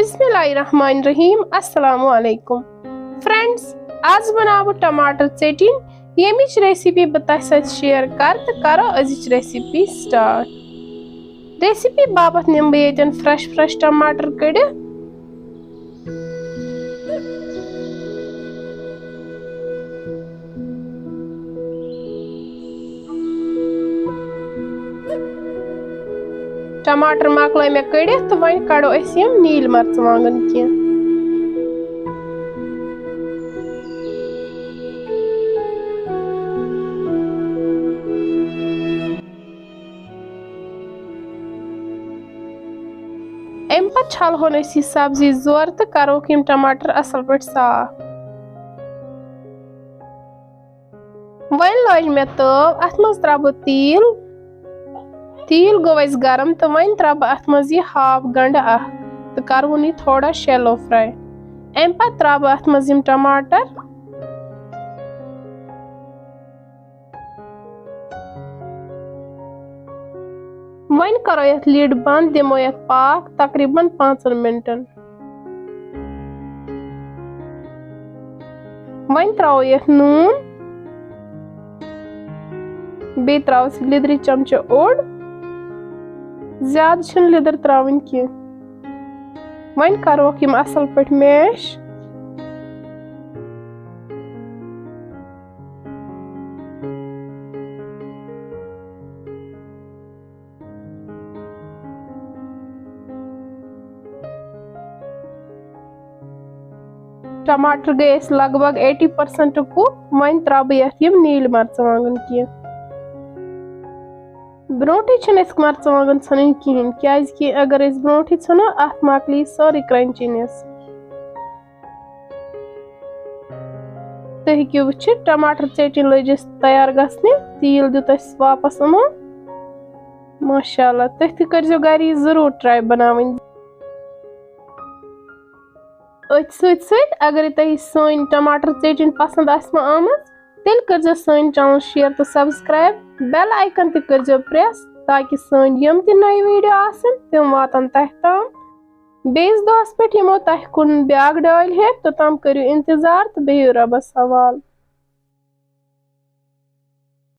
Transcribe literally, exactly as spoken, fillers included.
بسم اللہ الرحمن الرحیم۔ السلام علیکم فرینڈز، آز بناوٕ بہٕ ٹماٹر ژیٹِنۍ، ییٚمِچ ریسیپی بہٕ تۄہہِ سۭتۍ شیئر کرٕ تہٕ کرو أزِچ ریسیپی سٹارٹ۔ ریسیپی باپتھ نِمہٕ بہٕ ییٚتٮ۪ن فریش فریش ٹماٹر کٔڑِتھ۔ ٹماٹر مۄکلٲے مےٚ کٔڑِتھ تہٕ وۄنۍ کڑو أسۍ یِم نیٖلۍ مرژٕوانٛگن کینٛہہ۔ اَمہِ پتہٕ چھلہون أسۍ یہِ سبزی زورٕ تہٕ کروکھ یِم ٹماٹر اصل پٲٹھۍ صاف۔ وۄنۍ لٲج مےٚ تٲو، اَتھ منٛز ترٛاوٕ بہٕ تیٖل۔ تیٖل گوٚو اَسہِ گرم تہٕ وۄنۍ ترٛاوٕ بہٕ اَتھ منٛز یہِ ہاف گنٛڈٕ اکھ تہٕ کَرٕ وُن یہِ تھوڑا شیلو فراے۔ اَمہِ پَتہٕ ترٛاوٕ بہٕ اَتھ منٛز یِم ٹماٹر۔ وۄنۍ کَرو یَتھ لِڈ بنٛد، دِمو یَتھ پاکھ تقریباً پانٛژن منٹن۔ وۄنۍ ترٛاوو یَتھ نوٗن، بیٚیہِ ترٛاوو أسۍ لیٚدرِ چمچہٕ اوٚڑ، زیادٕ چھِنہٕ لیٚدٕر ترٛاوٕنۍ کینٛہہ۔ وۄنۍ کَروکھ یِم اَصٕل پٲٹھۍ میش۔ ٹماٹر گٔے اَسہِ لگ بگ ایٹی پٔرسنٹ کُک۔ وۄنۍ ترٛاوٕ بہٕ یَتھ یِم نیٖلۍ مرژٕوانٛگن کینٛہہ۔ برونٛٹھٕے چھِنہٕ أسۍ مرژٕوانٛگن ژھٕنٕنۍ کِہیٖنۍ، کیٛازِ کہِ اگر أسۍ برونٛٹھٕے ژھٕنو، اَتھ مۄکلہِ یہِ سٲرٕے کرنچینس۔ تُہۍ ہیٚکِو وٕچھِتھ، ٹماٹر ژیٹِنۍ لٔج اَسہِ تیار گژھنہِ، تیٖل دیُت اَسہِ واپس یِمو۔ ماشاء اللہ، تُہۍ تہِ کٔرزیٚو گرِ یہِ ضروٗر ٹراے بناوٕنۍ۔ أتھۍ سۭتۍ سۭتۍ اگرے تۄہہِ سٲنۍ ٹماٹر ژیٹِنۍ پسند آسہِ وۄنۍ آمٕژ، تیٚلہِ کٔرزیٚو سٲنۍ چینل شیئر تہٕ سبسکرائب، بیل آیکن تہِ کٔرزیٚو پریس، تاکہِ سٲنۍ یِم تہِ نٔے ویڈیو آسن، تِم واتن تۄہہِ تام۔ بیٚیِس دۄہس پٮ۪ٹھ یِمو تۄہہِ کُن بیاکھ ڈٲلۍ ہیٚتھ، توٚتام کٔرِو انتظار تہٕ بِہِو رۄبس حوالہٕ۔